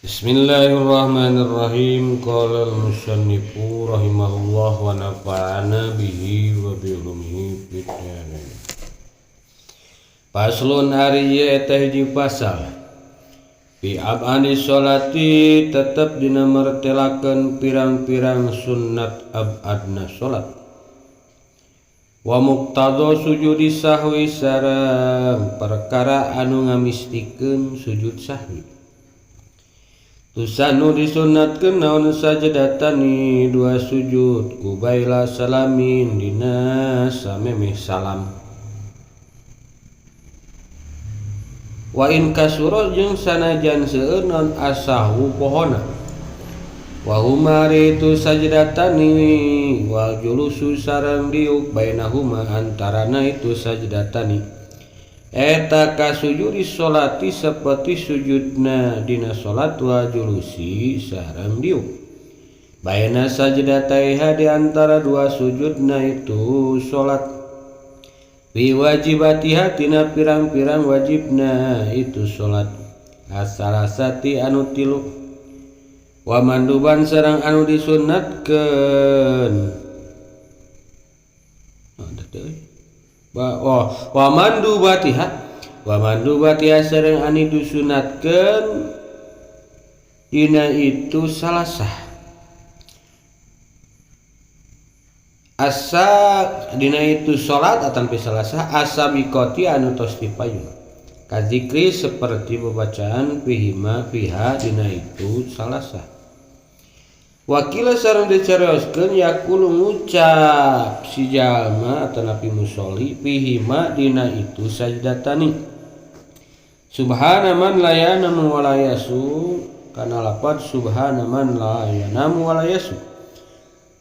Bismillahirrahmanirrahim. Qala al-musannifu rahimahullah wa nafa'ana bihi wa bi ulumihi fid dharain. Faslun ari ieu eta hiji pasal. Fi ab'ani sholati tetep dina mertelakeun pirang-pirang sunnat ab'adna salat. Wa muqtadha sujudi sahwi sareng perkara anu ngamistikeun sujud sahwi. Tusanu disunatkeun naon sajadatani dua sujud kubaila salamin dina samemeh salam. Wa in kasura jeung sanajan seueur naon asahu pohona. Wa huma itu sajadatani wal julusu sareng diuk bainahuma antarana itu sajadatani. Eta kasujudi sholati seperti sujudna dina salat wa julusi sareng diuk. Baina sajdataiha di antara dua sujudna itu salat. Bi wajibatiha tina pirang-pirang wajibna itu salat. Asalasati anu tilu. Wa manduban sareng anu disunnatkeun. Wa mandubatiha wa mandubatiha sareng anu disunatkeun dina itu salasah asa dina itu salat atampi salasah asabiqati anu tos dipayun kazikri seperti bacaan fihima fiha dina itu salasah. Wakila sareng dicarioskeun yaqulu ngucap si jalma atanapi musolli fihima dina itu sajdatani subhana man la yanamu wa la yasu kana lapad subhana man la yanamu wa la yasu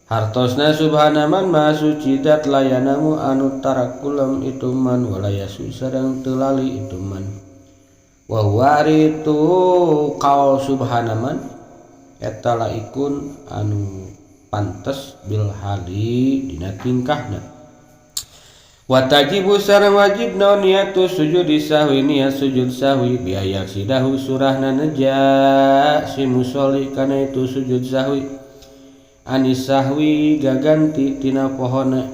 hartosna subhana man maha suci dat la yanamu anu tarakulem itu man wa la yasu sareng teu lali itu man wa huwa itu qaul subhana man eta laikun anu pantes bil hali dina tingkahna. Wa tajibu sareng wajib naon niatu sujud sahwi niat sujud sahwi biaya sidahu surahna neja si musolli kana itu sujud sahwi anis sahwi gaganti tina pohona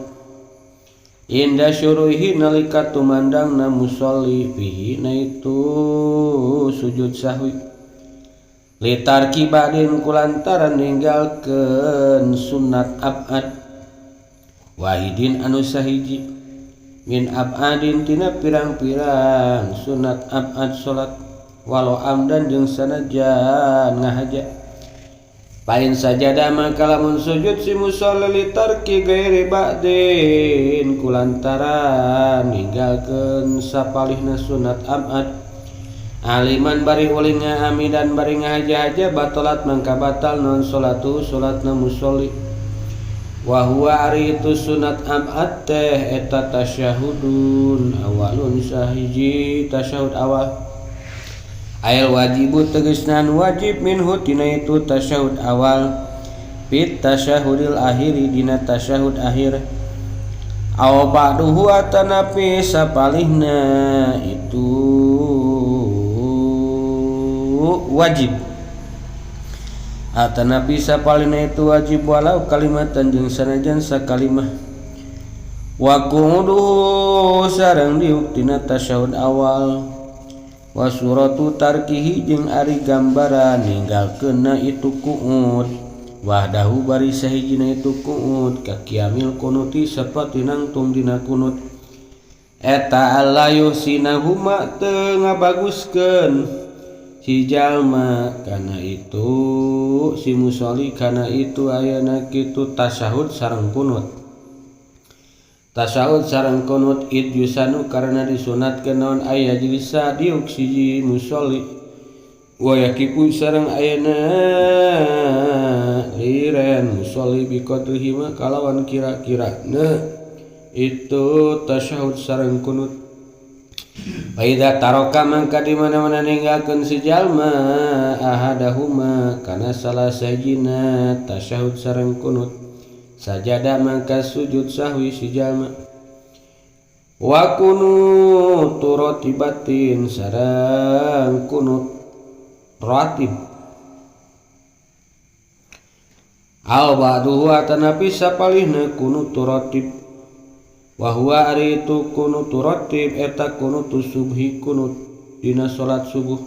inda syuruhi nalika tumandangna musolli fihi na itu sujud sahwi litarki badin kulantaran ninggalkeun sunat abad wahidin anu sahiji min abadin tina pirang-pirang sunat abad salat walau amdan jeung sanajan ngahaja pain sajada maka lamun sujud si musolli litarki gairi ba'din kulantaran ninggalkeun sapalihna sunat abad aliman bari ulinga amidan bari ngahaja-haja batalat mangka batal non salatu salatna musolli wa huwa ari itu sunat abad teh eta tasyahudun awalun sahiji tasyahud awal ail wajibu tegasna wajib minhu tina itu tasyahud awal fit tasyahudil akhiri dina tasyahud akhir aw ba'duhu atanapi sapalihna itu wajib atanapi sapalihna itu wajib walau kalimatan jeung sanajan sakalimah wa qu'uduhu sareng diuk tina tasyahud awal wa suratu tarkihi jeung ari gambaran ninggalkeunna itu qu'ud wahdahu bari sahijina itu qu'ud ka qiyamil qunuti saperti nangtung dina kunut eta alayu sinahuma teu ngabaguskeun si jalma kana itu si musolli kana itu ayana kitu tasyahud sareng kunut tasyahud sareng kunut id yusanu karena disunatkeun naon aya jilsa diuk si musolli wa yakipu sareng ayana liren musolli biqadrihima kalawan kira-kirana itu tasyahud sareng kunut. Faida taroka mangka di mana-mana ninggalkeun si jalma ahadahuma kana salah sahijina tasyahud sareng kunut sajada mangka sujud sahwi si jalma wa kunut ratibatin sareng kunut ratib Al ba'duhu atanapi sapalihna kunut ratib wa huwa ari itu kunut ratib eta kunut subhi kunut dina salat subuh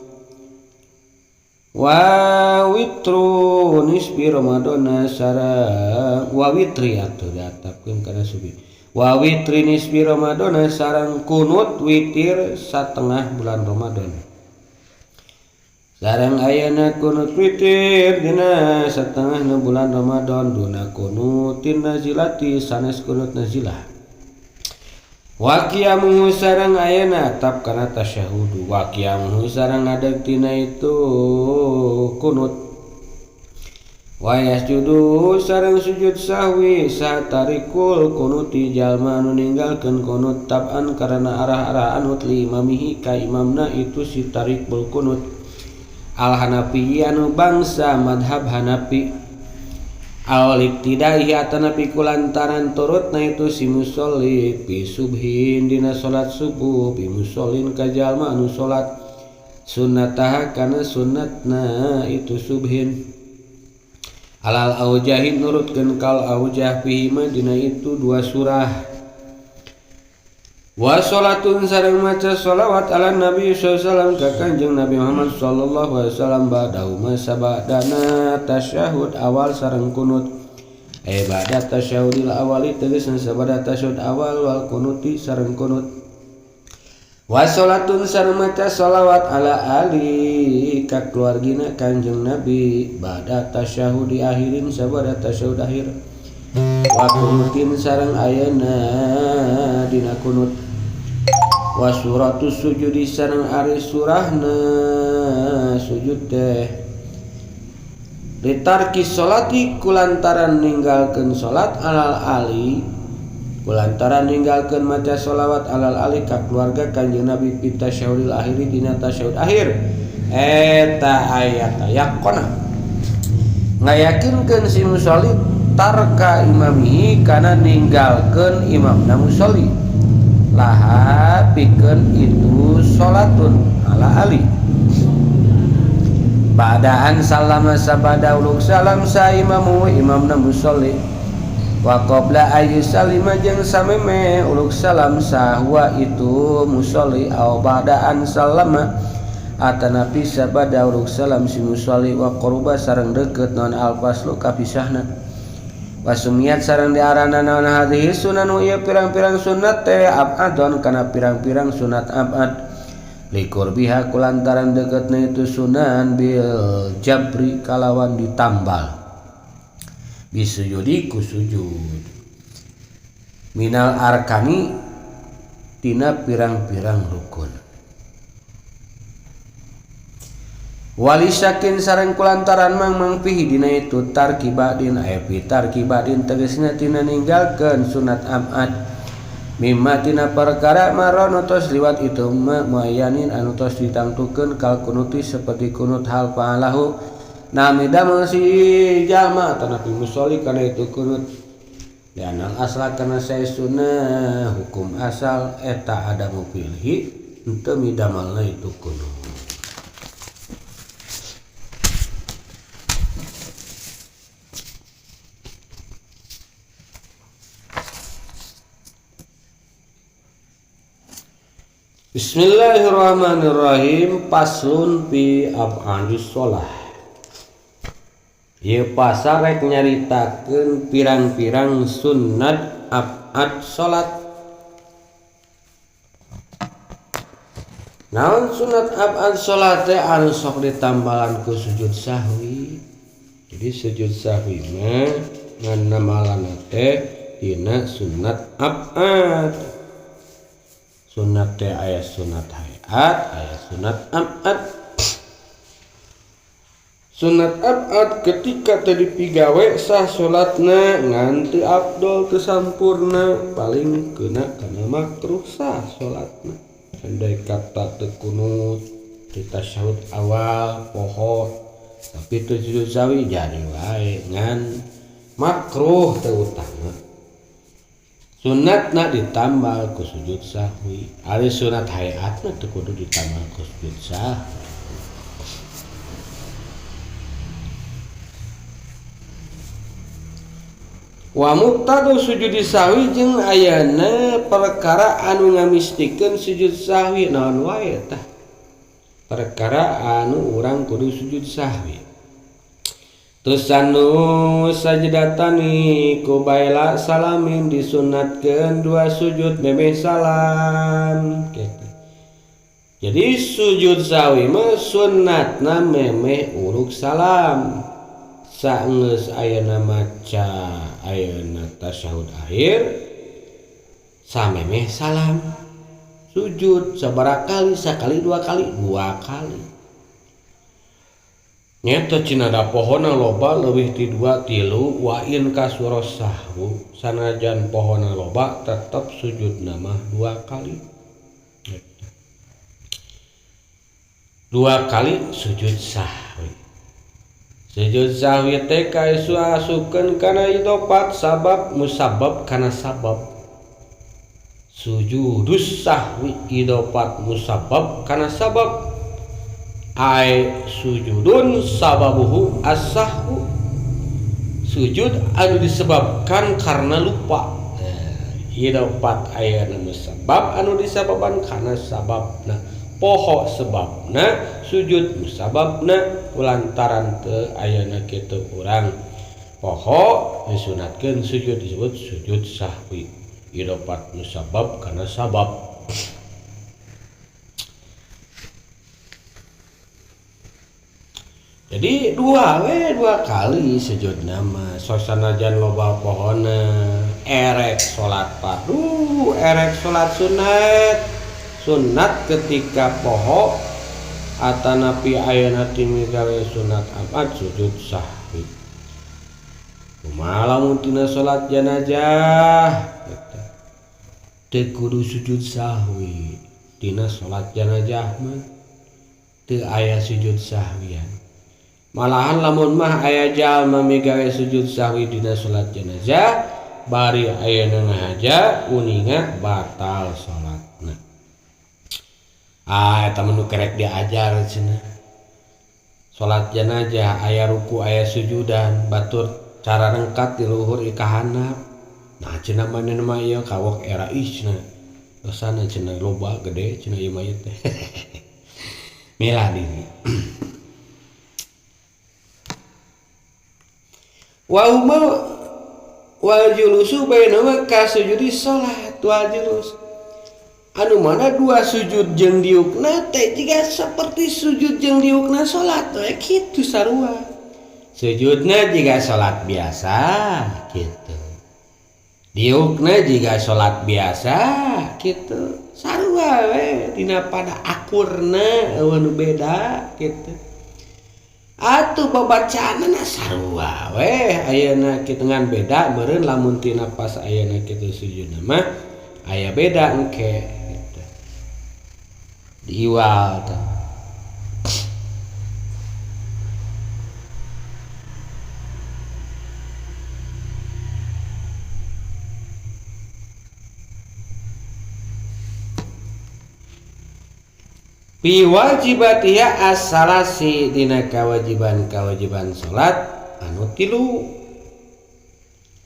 wa witru nisbi ramadana sareng wa witri atuh diatapkeun kana subuh wa witri nisbi ramadana sareng kunut witir satengah bulan Ramadan sareng ayana kunut witir dina satengah bulan Ramadan duna kunutin nazilati sanes kunut nazilah wa qiyamuhu sareng ayana tap kana tasyahud wa qiyamuhu sareng ngadeg tina itu kunut wa yasjudu sareng sujud sahwi satarikul kunuti jalma anu ninggalkeun kunut taban karena arah-arah anut li imamihi ka imamna itu si tarikul kunut al hanafi anu bangsa madhab Hanafi al iktidaihi atanapi kulantaran turutna itu si musolli bi subhin dina salat subuh bi musallin ka jalma anu salat sunnataha kana sunnatna itu subhin alal aujahi nurutkeun kal aujah fihi ma dina itu dua surah wa salatun sareng maca sholawat ala nabi sallallahu alaihi wasallam ka kanjeng Nabi Muhammad sallallahu alaihi wasallam ba'dahu sabadana tasyahud awal sareng kunut ba'da tasyahudil awali tegasna sabada tasyahud awal wal kunuti sareng kunut wa salatun sareng maca sholawat ala ali ka keluargina kanjeng Nabi ba'da tasyahudi akhirin sabada tasyahud akhir wa kunutin sareng ayana dina kunut wa suratus sujudi sareng ari surahna sujud teh litarki sholati kulantaran ninggalkeun salat alal ali kulantaran ninggalkeun maca sholawat alal ali ka keluarga kanjeng Nabi fi tasyahudil akhiri dina tasyahud akhir eta ayat yaqona ngayakinkeun si musolli tarka imamihi kana ninggalkeun imamna musolli laha pikeun itu salatun ala ali ba'daan salama sabada uluk salam sa imamu imamna musolli wa qabla ayu salima jeung sameme uluk salam sahwa itu musolli au ba'daan salama atanapi sabada uluk salam si musolli wa qaruba sareng deukeut naon alfaslu kapisahna wasumiat sareng diarana naon hadhihi sunanu ieu pirang-pirang sunat teh abadon kana pirang-pirang sunat abad likur biha kulantaran deketna itu sunan bil jabri kalawan ditambal bisujudi ku sujud minal arkani tina pirang-pirang rukun walisakin sareng kulantaran mang pihi dina itu tarkibadin aya fi tarkibadin tegasna tina ninggalkeun sunat abad mimma tina perkara maron tos liwat itu ma muayyanin anu tos ditangtukeun kal kunuti seperti kunut hal fa'alahu nami damel si jalma atanapi musolli kana itu kunut lianal asla kana saestuna hukum asal eta ada mupilhi henteu midamelna itu kunut. Bismillahirrahmanirrahim. Paslun fi ab'adis sholah. Ieu pasal rek nyaritakeun pirang-pirang sunnat ab'ad salat. Naon sunat ab'ad salat teh anu sok ditambalan ku sujud sahwi. Jadi sujud sahwi mah ngan namalanna teh dina sunat ab'ad. Sunat teh aya sunat hayat, aya sunat ab'ad. Sunat ab'ad ketika tadi pigawe sah salatna ngan teu afdol teu sampurna, paling kena kana makruh sah salatna. Andai kata teu kunut, teu tasyahud awal poho, tapi teu sujud sahwi jadi wae ngan makruh teu utama. Sunatna ditambal ku sujud sahwi. Ari sunat hayatna teu kudu ditambal ku sujud sahwi. Wa muqtadu sujudi sahwi jeung ayana perkara anu ngamistikeun sujud sahwi naon wae tah perkara anu urang kudu sujud sahwi. Tusanu sajdatani kubaila salamin disunatkeun dua sujud memeh salam gitu. Jadi sujud sahwi mah sunnatna memeh uruk salam. Saenggeus ayeuna maca ayeuna tasyahud akhir samemeh salam sujud sabaraha kali, sakali dua kali, dua kali. Nyata cina da pohona loba leuwih ti 2 3 wa in kasura sahwu sanajan pohona loba tetep sujudna mah dua kali. Dua kali sujud sahwi. Sujud sahwi teh kaesu asupkeun kana idofat sabab musabab kana sabab. Sujudus sahwi idofat musabab kana sabab. Ai sujudun sababuhu as-sahwu, sujud anu disebabkan karena lupa. Idofat ayana musabab anu disababan karena sababna, poho sebabna sujud musababna lantaran teu ayana kitu urang poho disunatkeun sujud disebut sujud sahwi, idofat musabab karena sabab. Jadi dua kali sujud nama sosanajan loba pohona erek salat fardu erek salat sunat sunat ketika poho atanapi ayeuna timigawe sunat abad sujud sahwi. Kumaha lamun tina salat jenazah teu kudu sujud sahwi tina salat jenazah mah teu aya sujud sahwian. Malahan lamun mah aya jalma migawe sujud sahwi dina salat jenazah bari ayeuna ngahaja uninga batal salatna. Ah eta mah nu kerek diajar cenah. Salat jenazah aya ruku aya sujudan batur cara rengkat di luhur ikahanap. Nah cenah manehna mah ieu kawok era ih cenah. Dosana cenah loba gede cenah ieu mah ieu teh. Milah diri. Wa huma wal julusu bainahuma ka sujudi salat wal julus anu mana dua sujud jeung diukna teh jiga seperti sujud jeung diukna salat we kitu sarua sujudna jiga salat biasa kitu diukna jiga salat biasa kitu sarua we dina pada akurna eueuh nu beda kitu. Atuh babacaanna sarua weh ayeuna kitu ngan beda meureun lamun tina pas ayeuna kitu sujudna mah aya beda engke gitu. Diiwal tah. Fi wajibatiha as-salasi dina kewajiban-kewajiban salat anu tilu.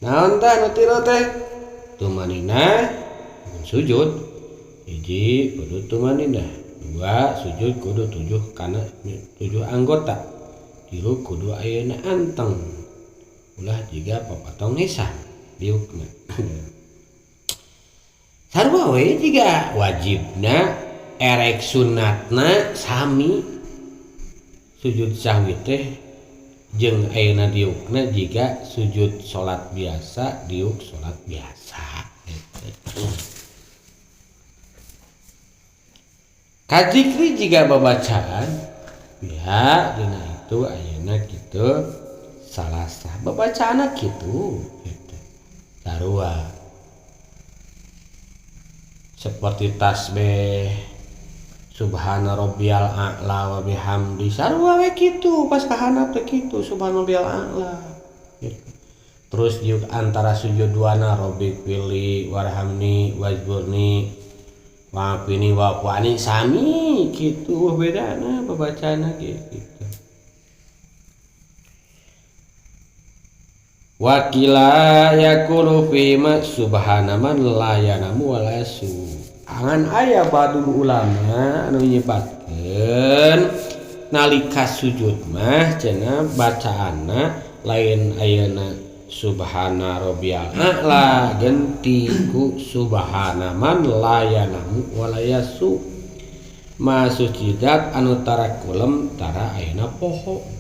Naon tah anu tilu teh? Tumanina sujud hiji kudu tumanina, dua sujud kudu tujuh kana tujuh anggota, tilu kudu ayeuna anteng ulah jiga papatong nisan diukna. Sarua we jiga wajibna erek sunatna sami sujud sahwi teh jeung ayeuna diukna jiga sujud salat biasa diuk salat biasa gitu. Kadzikri jiga babacaan ya dina itu ayeuna kitu salasah babacaanna kitu gitu sarua seperti tasbih subhana rabbiyal a'la wa bihamdi sarua we kitu pas kahanap teh kitu subhana rabbiyal a'la gitu. Terus juga antara sujud duana rabbi fili warhamni wajburni wa'afini wa'fu'ani sami kitu bedana babacaanna gitu. Wakila yaqulu fi ma subhana man la yanamu wa la yasu. Angan aya badul ulama anu nyebatkeun nalika sujud mah cenah bacaanna lain ayeuna subhana rabbiyal a'la genti ku subhana man la yanamu wa la yasu. Masujidat anu tara kulem tara ayeuna poho.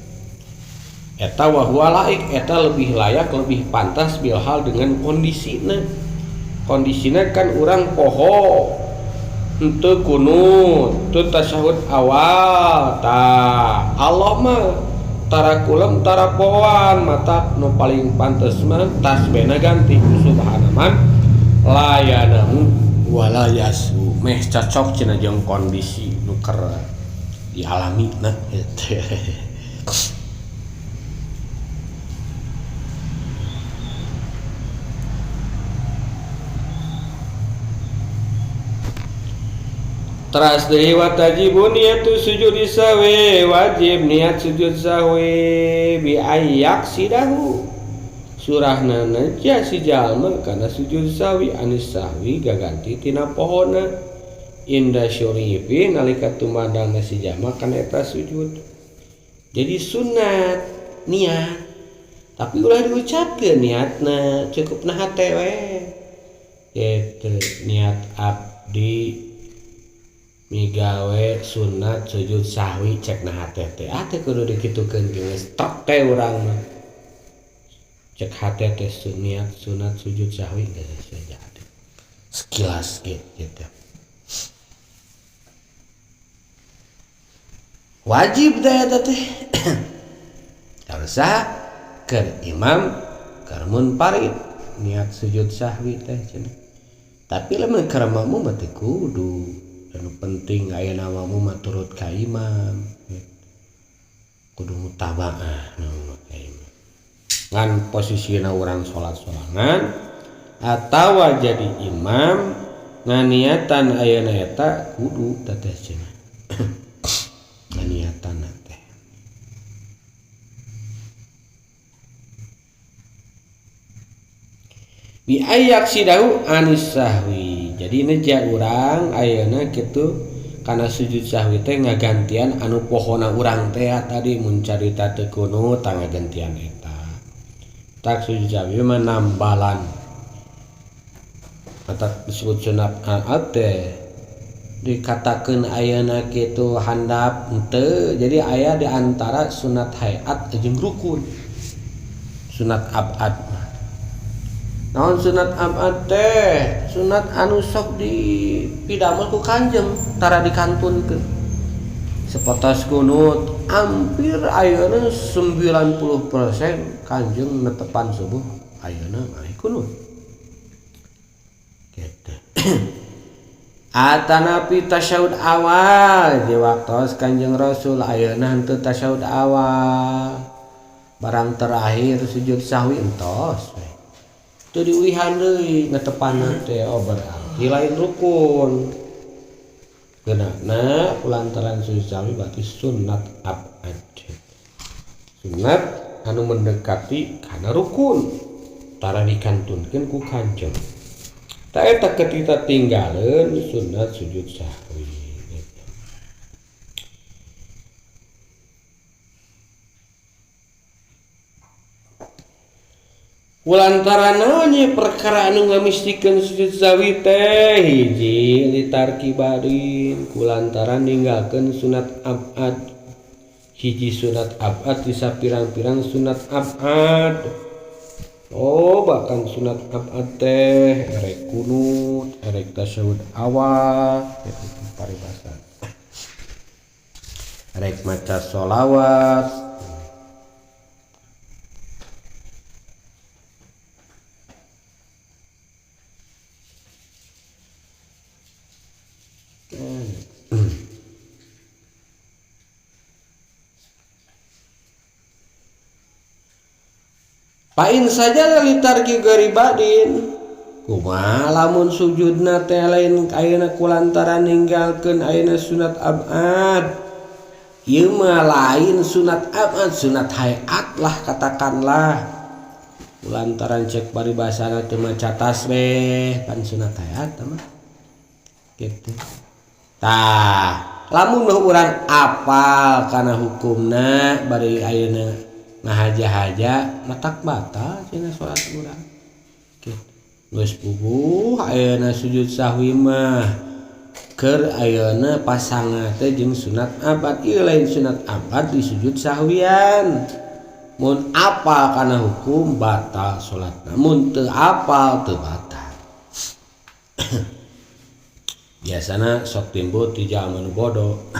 Eta wa huwa laik, eta lebih layak, lebih pantas bilhal dengan kondisina. Kondisina kan urang poho henteu kunut, teu tasyahud awal. Tah Allah mah tara kulem tara pohoan, mata nu paling pantes mah tasbihna ganti ku subhana man la yanamu wa la yasu. Meh cocok cenah jeung kondisi nu keur dialami na eta. Teras deui wa tajibu niyatu sujudi sahwi, wajib niat sujud sahwi bi ayyak sidahu. Surahna neja si jalma kana sujud sahwi anis sahwi gaganti tina pohona. Inda syurifi nalika tumadangna si jalma kana eta sujud. Jadi sunat niat, tapi ulah diucapkeun niatna, cukup na hate we. Gitu niat abdi migawe sunat sujud sahwi cek na hate teh. Ah teh kudu dikitukeun geus tok teh urang mah. Cek hate teh niat sunat sujud sahwi geus jadi. Sekilas gitu. Wajib teh eta teh. Harusah keur imam keur munfarid niat sujud sahwi teh cenah. Tapi lamun keur makmum mah teh kudu. Anu penting ayeuna makmum mah turut ka imam. Kudu mutabaah nu ka imam. Ngan posisina urang salat sorangan atawa jadi imam nganiatan ayeuna eta kudu teh cenah. Nganiatan teh. Bi ayak sidahu anis sahwi. Jadi neja urang ayeuna kitu kana sujud sahwi teh ngagantian anu pohona urang teh tadi mun carita teu kunut tah ngagantian eta. Tak sujud sahwi mah nambalan. Mata disebut sunat al teh dikatakeun ayeuna kitu handap henteu. Jadi aya di antara sunat hayat jeung rukun. Sunat abad. Naon sunat abad teh? Sunat anu sok dipidamel ku Kanjeng tara dikantunkeun. Sepotos kunut hampir ayeuna 90% Kanjeng netepan subuh ayeuna mah kunut. Gitu. Atanapi tasyahud awal di waktos Kanjeng Rasul ayeuna henteu tasyahud awal. Barang terakhir sujud sahwi entos we. Teu diuihan deui netepanna teh, oh berarti lain rukun. Geunana kulantaran sujud sahwi berarti sunat abad. Sunat anu mendekati kana rukun tara dikantunkeun ku Kanjeng. Ta eta ketika tinggaleun sunat sujud sahwi. Kulantaran naon ye perkara anu ngamistikeun sujud sahwi teh hiji litarki badin kulantaran ninggalkeun sunat abad. Hiji sunat abad di sapirang-pirang sunat abad. Oh bahkan sunat abad teh erek kunut, erek tasyahud awal, itu paribasa. Erek maca sholawat. Pain saja litarki garibadin kumaha lamun sujudna teh lain ayeuna kulantaran ninggalkeun ayeuna sunat abad. Ieu mah lain sunat abad, sunat hayat lah katakanlah. Lantaran cek paribasana teu maca tasbih pan sunat hayat mah kitu. Tah, lamun urang apal kana hukumna bari ayeuna ngahaja-haja matak batal cenah salat urang. Kitu. Geus puguh ayeuna sujud sahwi mah keur ayeuna pasangan teh jeung sunat abad ieu lain sunat abad di sujud sahwian. Mun apal kana hukum batal salatna, mun teu apal teu batal. Biasana sok timbul ti jalma nu bodoh.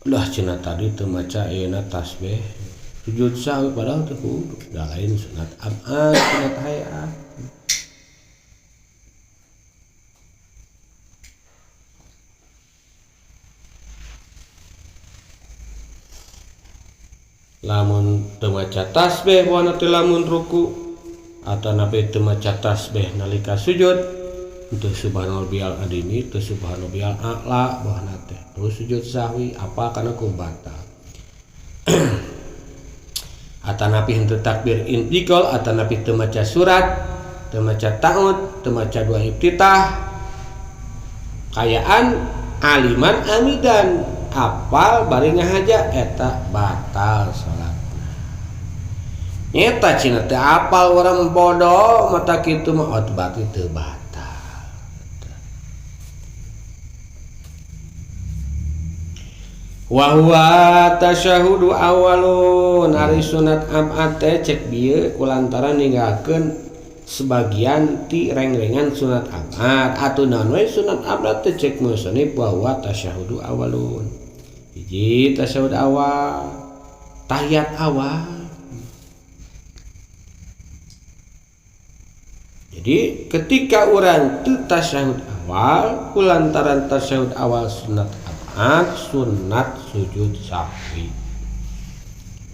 Ulah cenah tadi teu maca ayeuna tasbih sujud sahwi padahal teu kudu, da lain sunat abad sunat hayat. Lamun teu maca tasbih wana teh lamun ruku atanapi teu maca tasbih nalika sujud teu subhanallahil azimi teu subhanallahil a'la bahana teh terus sujud sahwi apa kana ku batal. Atanapi henteu takbir intiqal atanapi teu maca surat teu maca ta'ud teu maca doa iftitah kayaan aliman amidan apal bari ngahaja eta batal salatna. Nyeta cenah teh apal urang bodoh mata kitu mah oh berarti teu batal. Wa huwa tasyahudu awalun ari sunat abad teh cek bieu kulantaran ninggalkeun sebagian ti rengrengan sunat abad atuh naon we sunat abad teh cek musonib wa huwa tasyahudu awalun. Hiji tasyahud awal, tahiyat awal. Jadi ketika urang teu tasyahud awal kulantaran tasyahud awal sunat abad sunat sujud sahwi.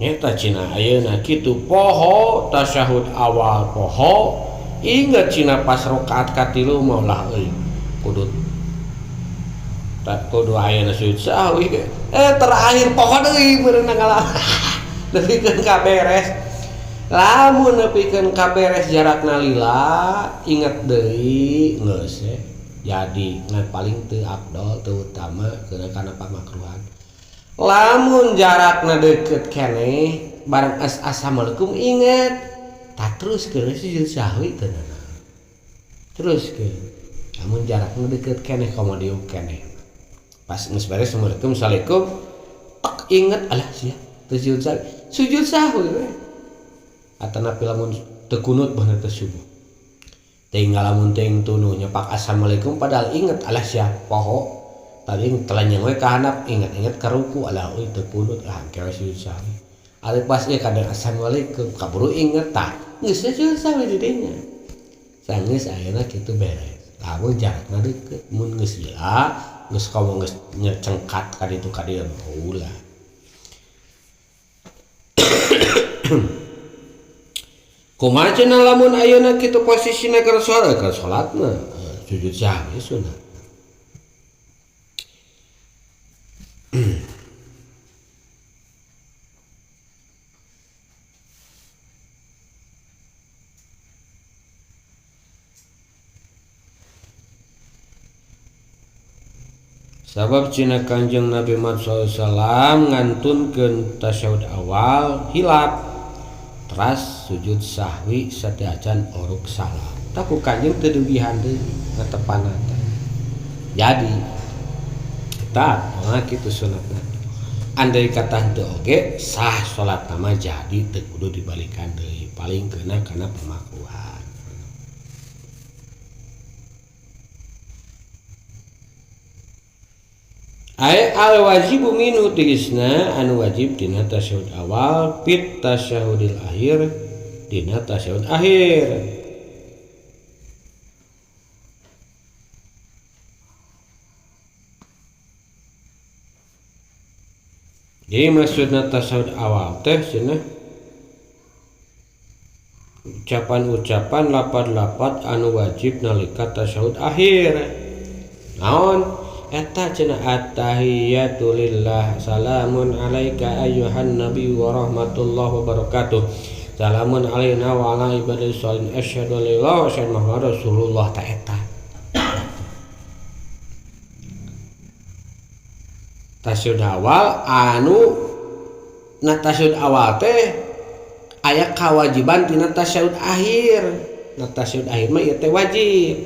Nyata cina ayeuna kitu poho tasyahud awal poho inget cina pas rakaat katilu mah lah euy kudu tak kudu ayeuna sujud sahwi terakhir poho deui meureun ngalah nepikeun ka beres. Lamun nepikeun ka beres jarakna lila inget deui geus jadi ngan paling teu afdol teu utama keuna kana pamakruhan. Lamun jarakna deukeut keneh bareng assalamualaikum inget tak terus keun sujud sahwi teu nanaon. Teruskeun lamun jarakna deukeut keneh komo dieu keneh pas geus beres assalamualaikum assalamualaikum tak inget alah sia teu sujud sahwi sujud sahwi we. Atanapi lamun teu kunut beuneur teh subuh tinggal lamun teuing tunuh nyepak assalamualaikum padahal inget alah sia poho tadi telanjang we ka handap inget-inget ka ruku alah euy teu kunut ah engke we sujud sahwi. Ari pas ieu kadang assalamualaikum kaburu inget tah geus sujud sahwi di dinya sanggeus ayeuna kitu beres. Lamun jarakna deukeut mun geus lila geus komo geus nyecengkat ka ditu ka dieu ulah. Kumaha cenah lamun ayeuna kitu posisina keur salat keur salatna sujud sahwi sunat. Sabab cina Kanjeng Nabi Muhammad sallallahu alaihi wasallam ngantunkeun tasyahud awal hilap teras sujud sahwi sateuacan oruk salam. Tah ku Kanjeng teu dugihan deui ngatepanan teh. Jadi eta mah kitu sunatna. Andai kata henteu oge sah salatna mah jadi teu kudu dibalikan deui paling keuna kana pamakruhan. Ai al wajibu minhu tigisna anu wajib dina tasyahud awal fit tasyahudil akhir dina tasyahud akhir. Jadi maksudna tasyahud awal teh cenah ucapan-ucapan lapad-lapad anu wajib nalika tasyahud akhir. Naon? Eta cenah attahiyatu lillah salamun alaika ayyuhan nabi wa rahmatullahi wa barakatuh. Salamun alaina wa ala ibadis sholihin asyhadu an la ilaha illallah wa asyhadu anna Muhammadar Rasulullah ta eta. Tasyahud awal anu na tasyahud awal teh aya kewajiban tina tasyahud akhir. Na tasyahud akhir mah ieu teh wajib.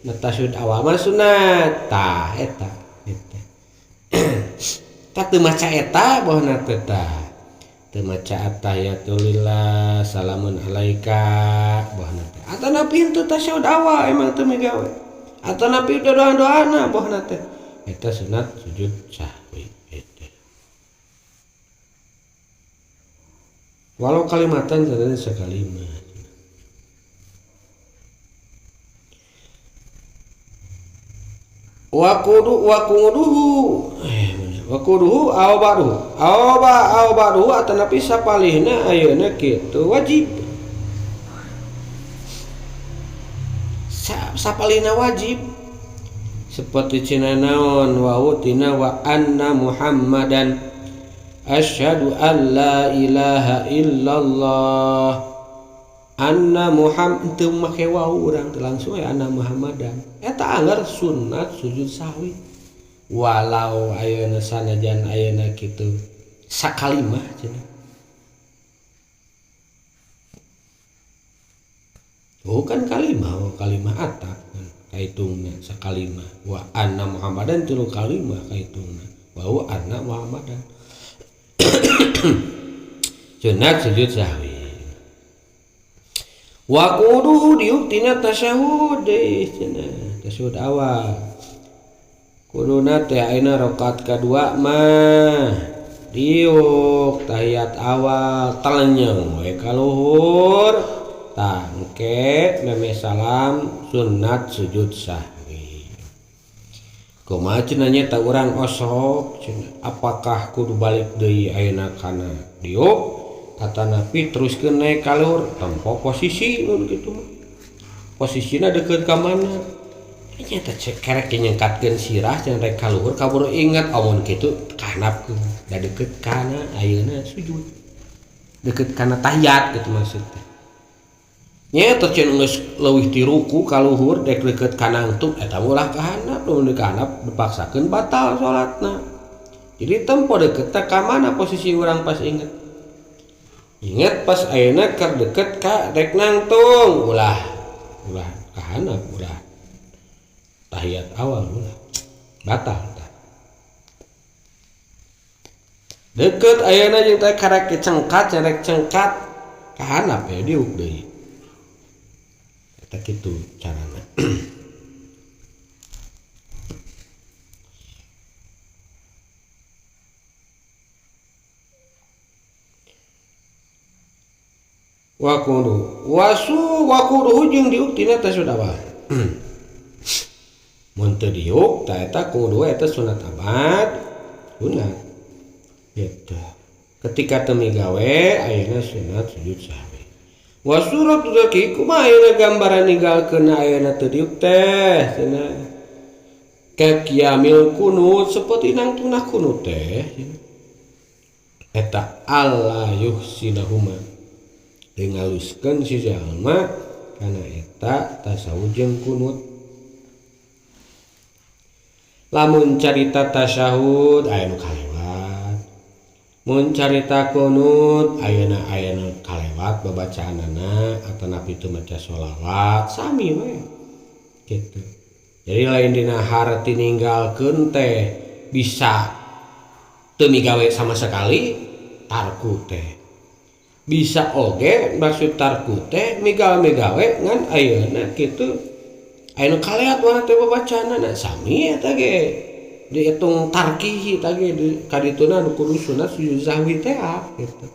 Na tasyahud awal mah sunat. Tah eta eta. Tah teu maca eta bohna teh tah. Teu maca attahiyatulillah salamun alaika bohna teh. Atanapi henteu tasyahud awal emang teu migawe. Atanapi doa-doana bohna teh. Eta sunat sujud sahwi eta. Walau kalimatan sadaya sakalimat. Wa kudu wa kuduhu wa kuduhu aw baru aw ba aw baru atanapi sapalihna ayeuna kitu wajib. Sapalihna wajib. Seperti cina naon wa utina wa anna Muhammadan asyhadu an la ilaha illallah anna Muhammad teu make wau urang teh langsung ya anna Muhammadan eta anggar sunat sujud sahwi walau ayeuna sanajan ayeuna kitu sakalimah cenah. Bukan kalimah, kalimah atap kan kaitungna sakalimah wa anna Muhammadan tilu kalimah kaitungna wa anna Muhammadan sunat sujud sahwi wa quduhu diuk tina tasyahud cenah tasyahud awal kuduna teh ayeuna rakaat kadua mah diuk tahiyat awal talenyeng we ka luhur tangke meme salam sunat sujud sahwi. Kumaha cenah nya ta urang osok cenah apakah kudu balik deui ayeuna kana diuk atanapi teruskeun naik ka luhur tempo posisi mun kitu mah posisina deukeut ka mana nya teh kerek nyengkatkeun sirah cenah rek ka luhur kaburu inget amun kitu kahanapkeun da deukeut kana ayeuna sujud deukeut kana tahiyat kitu maksudna. Nya teh cenah geus leuwih ti ruku ka luhur dek deukeut ka nangtung eta ulah ka handap mun di ka handap dipaksakeun batal salatna. Jadi tempo deukeut teh ka mana posisi urang pas inget. Inget pas ayeuna keur deukeut ka rek nangtung ulah ulah ka handap ulah tahiyat awal ulah batal tah. Deukeut ayeuna jeung teh karek cengkat rek cengkat ka handap ya diuk deui. Kitu carana. Wa kudu wasu wa kudu jeung diuk tina tasyahud awal. Mun teu diuk ta eta kudu eta sunat abad sunat. Gitu. Ketika teu migawe ayeuna sunat sujud sahwi. Wa surat dzaki kumaha ayeuna gambaran ninggalkeun ayeuna teu diuk teh cenah. Ka qiyamil kunut seperti nangtungna kunut teh eta alla yuhsinahuma teu ngaluskeun si jalma kana eta tasawuf jeung kunut. Lamun carita tasyahud aya nu kalewat, mun carita kunut ayeuna aya nu kalewat babacaanana atanapi teu maca sholawat sami we kitu. Jadi lain dina harti ninggalkeun teh bisa teu migawe sama sekali tarku teh. Bisa oge maksud tarku teh migawe-migawe ngan ayeuna kitu aya nu kaleat warna teh babacaanana sami eta ge dihitung tarkihi eta ge kadituna nu kudu sunat sujud sahwi teh gitu.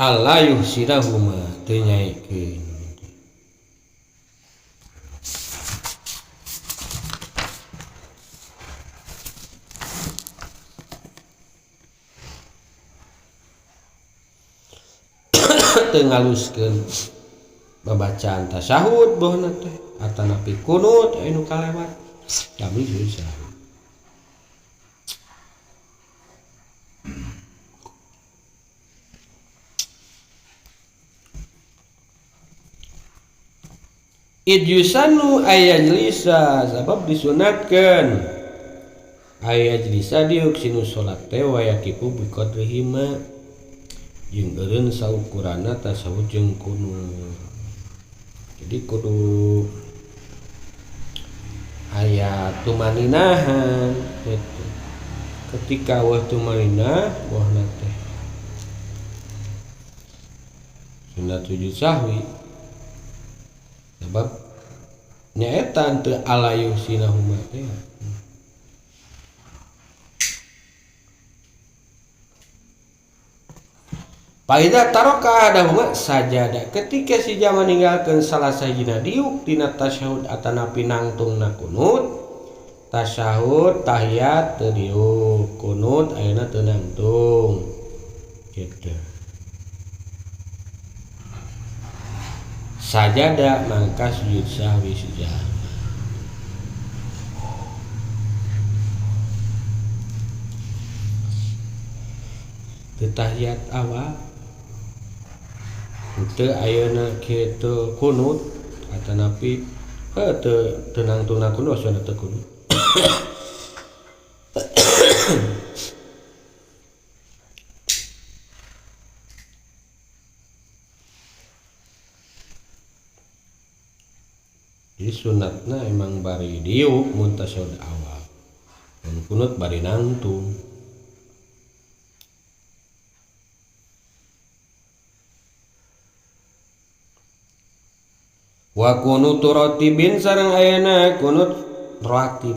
Alla yuhsinahuma teu nyaikeun. Teu ngaluskeun babacaan tasyahud bohna teh atanapi kunut anu kalewat kami sujud sahwi. Id yusanu ayajlisa sabab disunatkeun ayajlisa diuk sinu salat teh wa yakifu biqadrihima jeung eureun saukurana tasawuf jeung kunut. Jadi kudu aya tumaninahan gitu. Ketika wah tumaninah wahna teh sunat sujud sahwi sebab nyaeta teu alayuh sinahuma teh. Faida taroka adahuma sajada ketika si jama ninggalkeun salah sahijina diuk tina tasyahud atanapi nangtungna kunut tasyahud tahiyat teu diuk kunut ayeuna teu nangtung gitu. Sajada mangka sujud sahwi si jalma. Teu tahiyat awal teu ayeuna kitu kunut atanapi heuh teu nangtungna kunut sunat teu kunut. Jadi sunatna emang bari diuk mun tasyahud awal mun kunut bari nangtung. Wa kunutu ratibin sareng ayana kunut ratib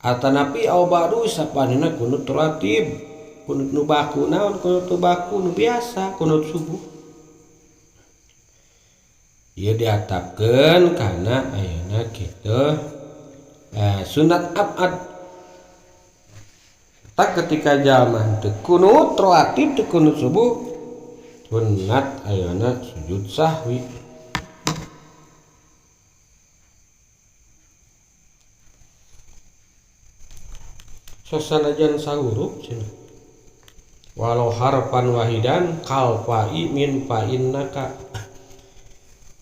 atanapi au ba'du sapanina kunut ratib kunut nu baku naon kunut nu baku nu biasa kunut subuh ieu diatapkeun kana ayeuna kitu sunat abad tak ketika jalma teu kunut ratib teu kunut subuh sunat ayeuna sujud sahwi. Sosanajan sahurup cenah walau harfan wahidan kalfa'i min fa innaka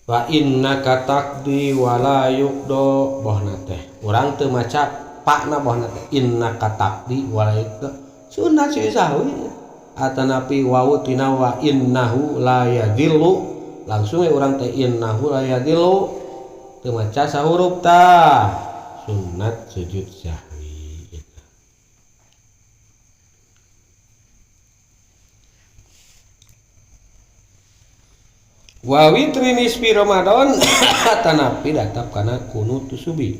wa innaka taqdi wala yuqdo bohna teh urang teu maca pakna bohna teh innaka taqdi wala yuqdo sunat sujud sahwi atanapi wawu tina wa innahu la yadillu langsung we urang teh innahu la yadillu teu maca sahurup tah sunat sujud sahwi. Wa witri nisfi Ramadan tanapi datap kana kunut subuh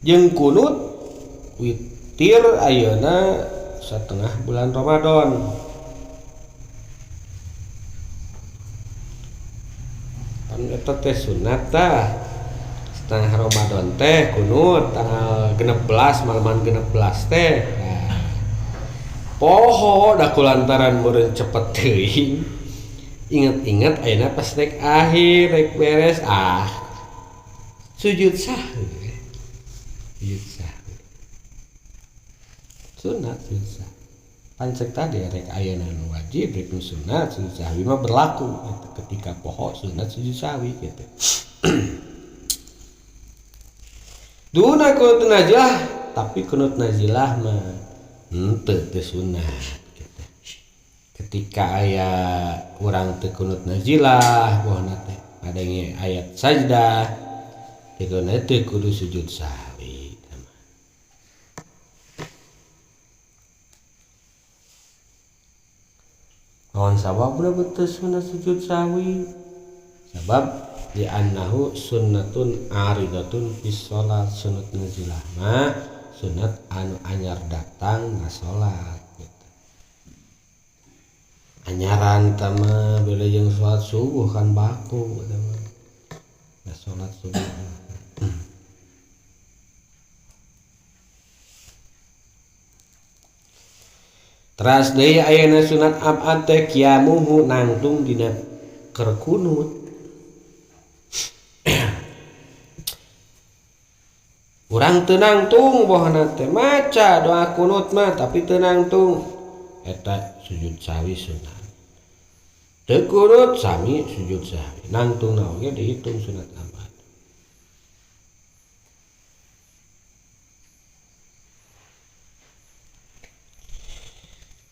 jeung kunut witir ayeuna setengah bulan Ramadan. Pan eta teh sunat tah setengah Ramadan teh kunut tanggal 16 malaman 16 teh. Nah, poho da kulantaran meureun cepet teuing. Ingat-ingat ayeuna pas rek akhir rek beres ah sujud sahwi. Sujud sahwi. Sunat sujud sahwi. Pancek tadi rek ayeuna nu wajib rek nu sunat sujud sahwi mah berlaku gitu. Ketika poho sunat sujud sahwi gitu. Duna kunut nazilah tapi kunut nazilah mah henteu teu sunat. Ketika aya urang teu kunut nazilah bohna teh ngadenge ayat sajdah teu kunut teu kudu sujud sahwi. Naon sababna betul sunat sujud sahwi? Sabab di annahu sunnatun aridatun fis shalat sunat nazilah mah sunat anu anyar datang na salat. Anyaran tama beda jeung salat subuh kan baku tama. Nah salat subuh. Teras deui ayeuna sunat abad teh qiyamuhu nangtung dina keur kunut. Urang teu nangtung bohna teh maca doa kunut mah tapi teu nangtung eta sujud sahwi sunat. Teu kunut sami sujud sahwi. Nangtungna oge dihitung sunat abad.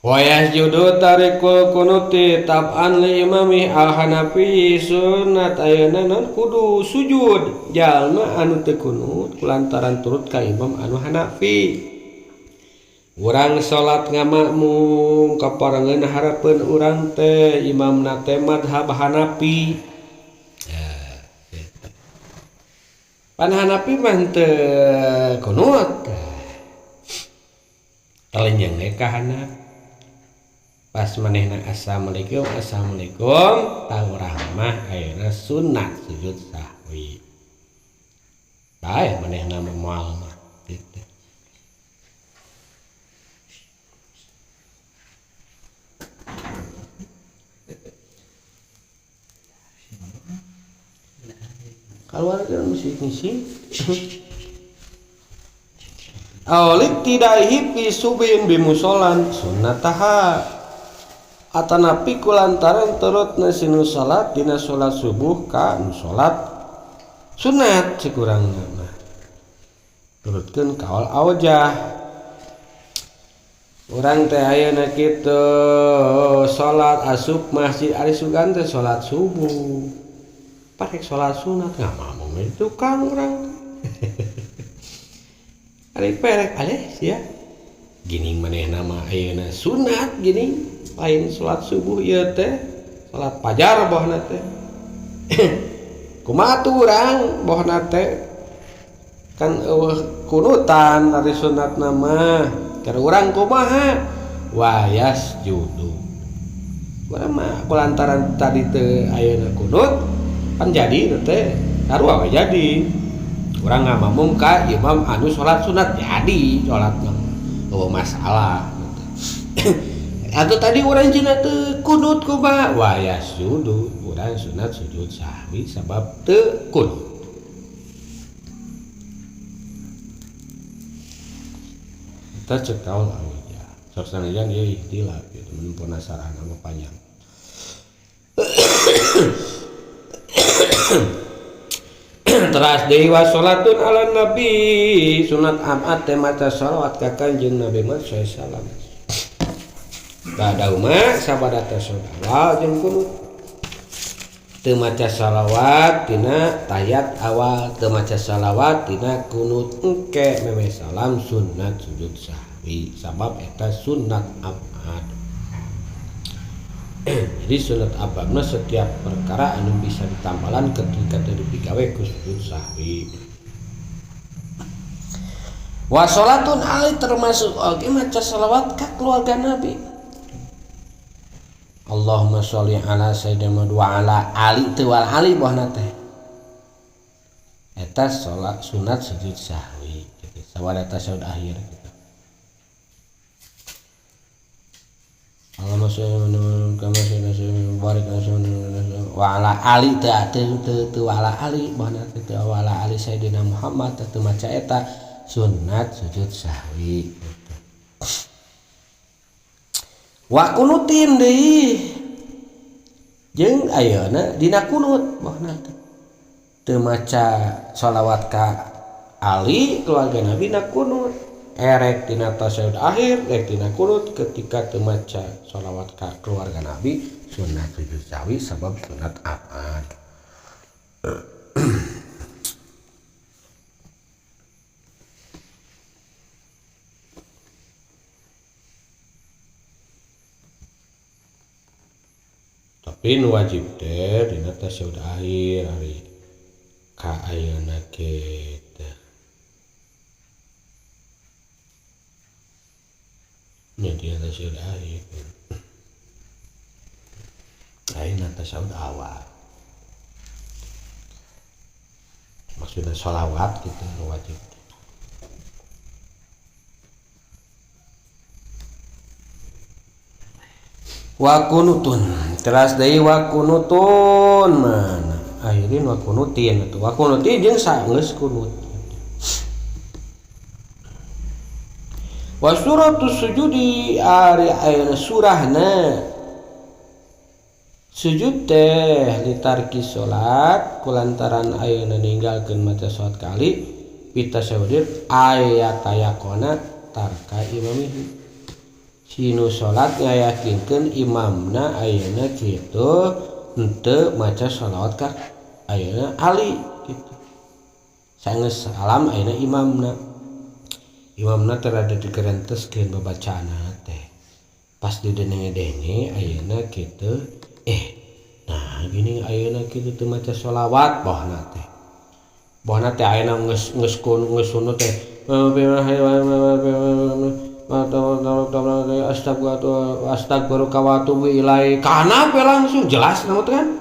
Wa yasjudu tarikul kunuti tab'an li imami al-Hanafi sunat ayeuna non kudu sujud jalma anu teu kunut kulantaran turut ka imam anu Hanafi. Urang salat ngamakmum kaparengeun harapeun urang teh imamna teh madhab Hanafi. Pan Hanafi mah teu kunut. Talenyeng we ka Hanafi. Pas manehna assalamualaikum assalamualaikum tah urang mah ayeuna sunat sujud sahwi. Bae manehna mah moal mah gitu. Keluar dari musik ngisi. Awalik tidak hipi subin bimusolan sunnataha. Atanapi kulantaran turut nasinu salat dina salat subuh ka nu salat sunat sekurangna mah. Turutkeun kaol aujah. Urang teh ayeuna kitu salat asup masjid ari sugan teh salat subuh. Parek salat sunat ngamamung we tukang urang. Ari perek aleh sia. Gini manehna mah ayeuna sunat gini lain salat subuh ieu teh salat fajar bohna teh. Kumaha tuh urang bohna teh kan eueuh kunutan ari sunatna mah. Keur urang kumaha wa yasjudu. Urang mah kulantaran tadi teh ayeuna kunut kan jadi teh sarua we jadi. Urang ngamamung ka imam anu salat sunat jadi salatna eueuh masalah. Atau tadi urang cenah teu kunut kumaha wa yasjudu urang sunat sujud sahwi sabab teu kunut. Eta cek kaul aja. Sok sanajan ieu ikhtilaf gitu mun penasaran mah panjang. Teras deui wa salatun ala nabi sunat amat teh maca salawat ka Kanjeng Nabi Muhammad sallallahu alaihi wasallam. Badauma sabada tasyahud awal jeung kunut. Teu maca salawat tina tahiyat awal, teu maca salawat tina kunut engke meme salam sunat sujud sahwi sabab eta sunat abad. Jadi sunat abadna setiap perkara anu bisa ditambalan ketika teu dipigawe ku sujud sahwi. Wa salatun alai termasuk oge maca salawat ka keluarga Nabi. Allahumma sholli ala sayyidina Muhammad wa ala ali teu wal ali bohna teh. Eta salat sunat sujud sahwi gitu. Sawada tasyahud akhir gitu. Allahumma sholli ala Muhammad barik wa ala ali teu teu teu wa ala ali bohna teh teu wa ala ali sayyidina Muhammad teu maca eta sunat sujud sahwi gitu. Wa kunutin deui jeung ayeuna dina kunut bohna teh teu maca shalawat ka ali keluarga Nabi na kunut erek dina tasyahud akhir rek dina kunut ketika teu maca shalawat ka keluarga Nabi sunat sujud sahwi sabab sunat abad. Tapi nu wajib teh dina tasyahud akhir ari ka ayeuna ge teh. Nya dina tasyahud akhir. Ayeuna tasyahud awal. Maksudna sholawat gitu nu wajib. Wa kunutun teras deui wa kunutun mana akhirin wa kunutin atuh wa kunutin jeung sageus kunut. Wa suratus sujudi ari ayeuna surahna Sujud teh litarki salat kulantaran ayeuna ninggalkeun maca salat kali pitasyahudin aya tayakona tarka imamihi. Sinu salat ngayakinkeun imamna ayeuna kitu henteu maca shalawat ka ayeuna ali kitu. Sanggeus salam ayeuna imamna. Imamna teh rada digerenteskeun babacaanna teh. Pas didenge-denge ayeuna kitu nah gini ayeuna kitu teu maca shalawat bohna teh. Bohna teh ayeuna geus geus geus sunut teh. Astagfirullah wa atubu ilaih. Kana we langsung jelas namun kan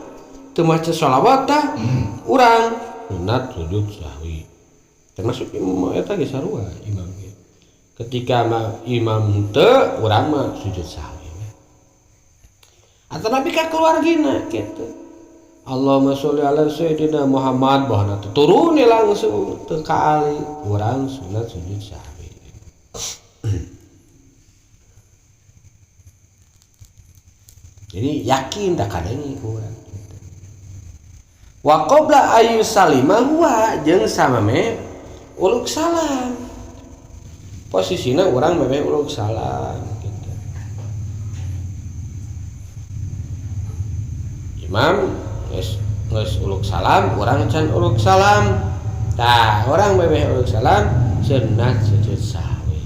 teu maca shalawat tah urang sunat sujud sahwi. Termasuk imam eta ge sarua imam ge. Ketika imam teu urang mah sujud sahwi. Atau nabi ka keluargina kitu. Allahumma sholli ala sayyidina Muhammad bahna teh turun langsung teu ka ali urang sunat sujud sahwi. Jadi yakin tak kadenge ku urang kitu. Wa qabla ayu salima huwa jeung samame uluk salam. Posisina urang memeh uluk salam kitu. Imam geus geus uluk salam, urang can uluk salam. Tah, urang memeh uluk salam sunat sujud sahwi.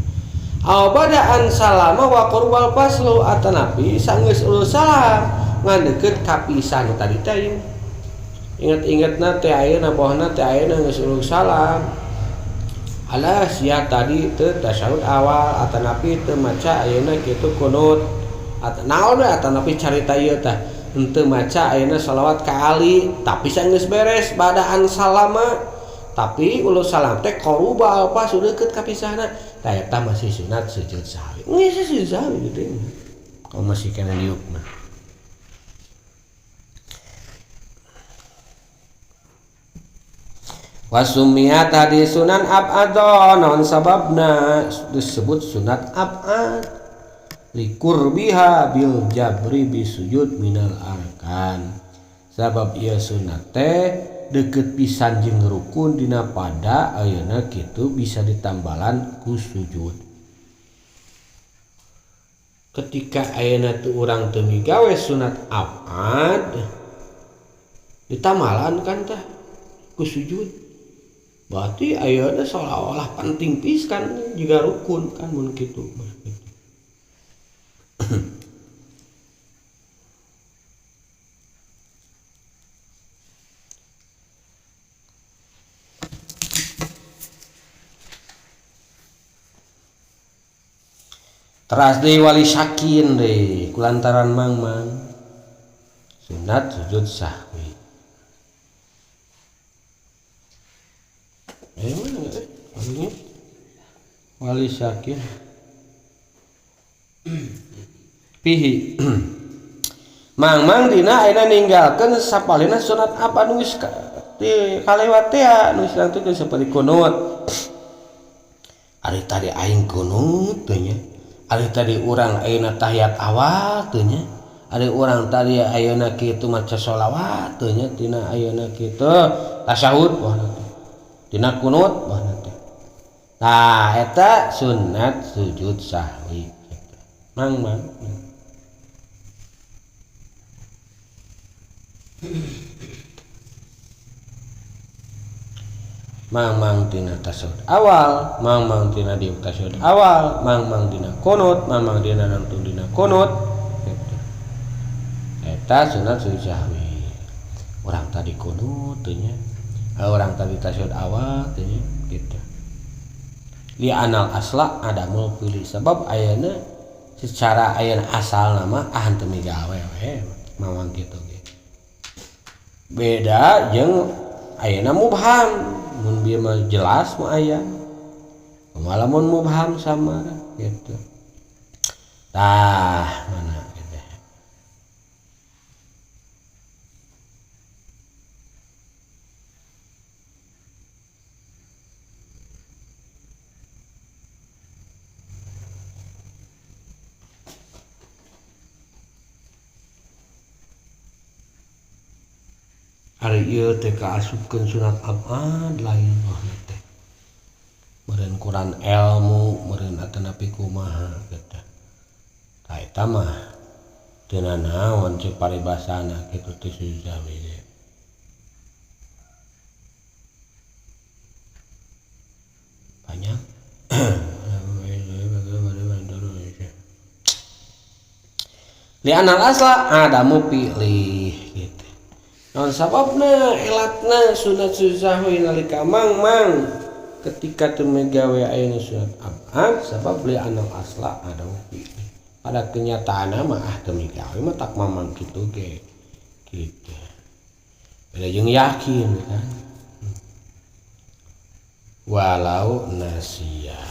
Aw bada'an salama wa qurbal faslu atanapi sanggeus uluk salam ngan deukeut kapisan tadi teh. Ingat-ingatna teh ayeuna bohna teh ayeuna geus uluk salam. Alah sia tadi teu tasyahud awal atanapi teu maca ayeuna kitu kunut. Naon we atanapi carita ieu tah. Henteu maca ayeuna shalawat ka ali tapi sanggeus beres badaan salama tapi uluk salam teh qaruba apa sudah deukeut kapisahna tah eta masih sunat sujud sahwi. Geus sujud sahwi gitu. Kalau masih kana diuk mah. Wasumiyat tadi sunan ab'ad naon sababna disebut sunat ab'ad likurbiha bil jabri bisujud minal arkan. Sabab ieu sunat teh deukeut pisan jeung rukun dina pada ayeuna kitu bisa ditambalan ku sujud. Ketika ayeuna teu urang teu migawe sunat ab'ad ditambalan kan tah ku sujud. Berarti ayeuna seolah-olah penting pisan juga rukun kan mun kitu mah. Teras deui wali sakin deui kulantaran mangmang sunat sujud sahwi. Mana walinya? Wali sakin pihi mangmang dina ayeuna ninggalkeun sapalina sunat apa nu geus kalewat teh nu geus langtungkeun saperti kunut. Ari tadi aing kunut teh nya. Ari tadi urang ayeuna tahiyat awal teh nya. Ari urang tadi ayeuna kitu maca sholawat teh nya tina ayeuna kitu tasyahud wah teh. Tina kunut wah teh. Tah eta sunat sujud sahwi. Mang mang. Mang-mang tina tasyahud awal, mang-mang tina diuk tasyahud awal, mang-mang dina kunut, mang-mang dina nangtung dina kunut. Gitu. Eta sunat sujud sahwi. Urang tadi kunut teh nya. Urang tadi tasyahud awal teh nya gitu. Li anal asla adamul pilih sebab ayeuna secara ayeuna asal nama ah henteu migawe we mamang kitu ge. Beda jeung ayeuna mubham. Mun bieu mah jelas mah aya. Malah mun mubham sama gitu. Tah mana gitu. Ari ieu teh kaasupkeun sunat abad lain mah teh. Meureun kurang ilmu, meureun atanapi kumaha kitu. Tah eta mah teu nanaon cek paribasana kitu teh sujud sahwi. Banyak. Li'anal asla adamu pilih gitu. Non sababna elatna sunat sahwi nalika mang-mang ketika teu megawe ayeuna sunat abad sabab li'anal asla adamu pilih. Pada kenyataanna mah ah teu migawe mah tak mamang kitu ge gitu. Beda jeung yakin kan. Walau nasia.